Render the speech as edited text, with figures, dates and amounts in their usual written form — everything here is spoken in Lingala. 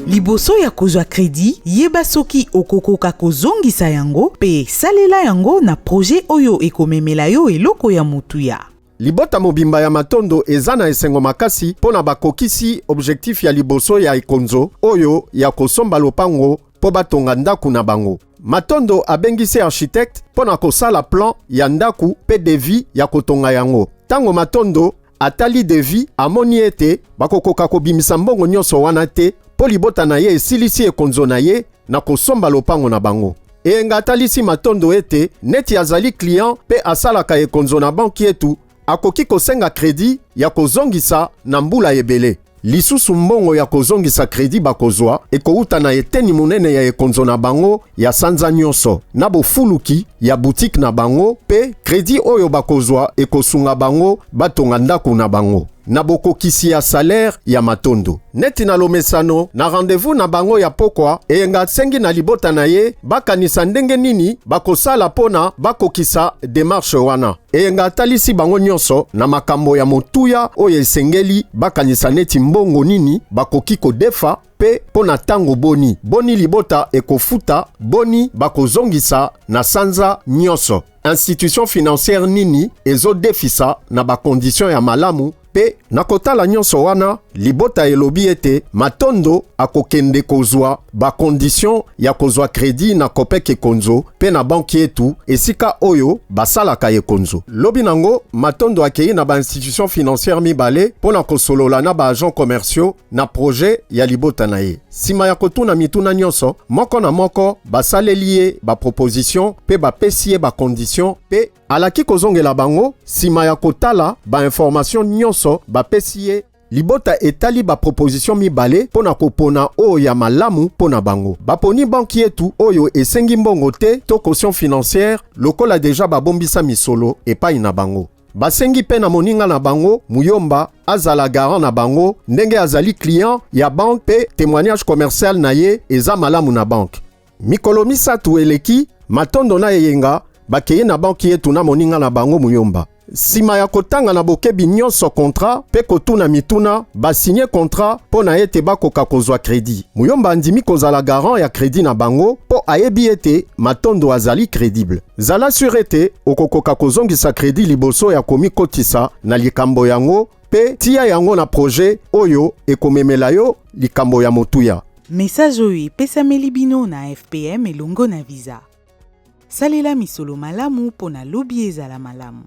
Liboso ya kozwa kredi, yeba soki okokoka kozongisa yango mpe salela yango na projet oyo ekomemela yo eloko ya motuya. Libota mobimba ya Matondo eza na esengo makasi mpo na bakokisi objectif ya liboso ya ekonzo oyo ya kosomba lopango mpo batonga ndako na bango. Matondo abengisi architecte mpo na kosala plan ya ndako mpe devis ya kotonga yango. Ntango Matondo atali devis, amoni ete bakokoka kobimisa mbongo nyonso wana te mpo libota na ye esilisi ekonzo na ye na kosomba lopango na bango. Eyenga atalisi Matondo ete neti azali client mpe asalaka ekonzo na banki yetu, akoki kosenga kredi ya kozongisa na mbula ebele. Lisusu mbongo ya kozongisa kredi bakozwa ekouta na eteni monene ya ekonzo na bango ya sanza nyonso na bofuluki ya boutique na bango, mpe kredi oyo bakozwa ekosunga bango batonga ndako na bango na bokokisi ya salaire ya Matondo. Neti na lomesano, na rendez-vous na bango ya pokwa, Eyenga asengi na libota na ye bakanisa ndenge nini bakosala mpo na bakokisa demarche wana. Eyenga atalisi bango nyonso na makambo ya motuya oyo esengeli bakanisa neti mbongo nini bakoki kodefa mpe mpo na ntango boni, boni libota ekofuta, boni bakozongisa na sanza nyonso. Institution financière nini ezodefisa na bakondition ya malamu mpe na kotala nyonso wana, libota elobi ete Matondo akokende kozwa bakondition ya kozwa kredi na Copec Ekonzo mpe na banki yetu esika oyo basalaka ekonzo. Lobi nango, Matondo akei na bainstitution financière mibale mpo na kosolola na baagents commerciaux na projet ya libota na ye. Nsima ya kotuna mituna nyonso moko na moko, basaleli ye baproposition mpe bapesi ye bakondition mpe alaki kozongela bango nsima ya kotala bainformation nyonso bapesi ye. Libota etali baproposition mibale mpo na kopona oyo ya malamu mpo na bango. Baponi banki yetu oyo esengi mbongo te to caution financière lokola deja babombisa misolo epai na bango. Basengi mpe na moninga na bango Muyomba azala garant na bango ndenge azali client ya banque mpe témoignage commercial na ye eza malamu na banque. Mikolo misato eleki, Matondo na Eyenga bakei na banki yetu na moninga na bango Muyomba. Nsima ya kotanga na bokebi nyonso contrat mpe kotuna mituna, basinye contrat mpo na ete bakoka kozwa kredi. Muyomba andimi kozala garant ya kredi na bango mpo ayebi ete Matondo azali credible. Zala sur ete okokoka kozongisa kredi liboso ya komikotisa na likambo yango mpe tia yango na projet oyo ekomemela yo likambo ya motuya. Message oyo epesameli bino na FPM elongo na Visa. Salela misolo malamu mpo na lobi ezala malamu.